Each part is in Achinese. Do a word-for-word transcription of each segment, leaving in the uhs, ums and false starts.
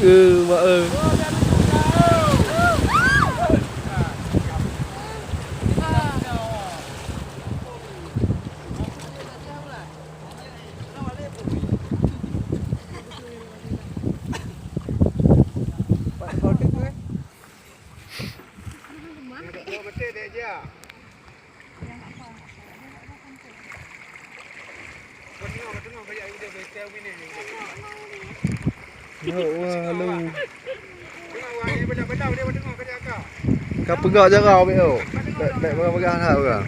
Eh, mak, eh. Ya Allah, lu. Ka peugah jaroe bèk tu. Bèk, bèk peugah-peugah that orang.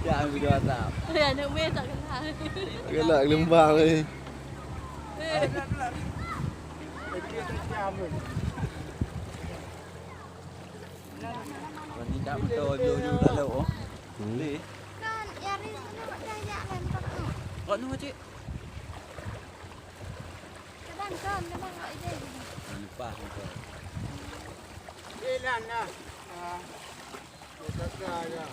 Ya, ambil dua tak. Ya, nak weh tak kenal. Galak geulumbang ni. Eh. Berarti tak betul jauh-jauh tak lalu, oh. Hmm. Boleh. Kan, Yaris ni buat daya kan, tak tahu. Kau ni, cik? Kadang kan, kadang kat ide. Jangan lupa, lupa. Jalan lah. Ah. Jaga ya.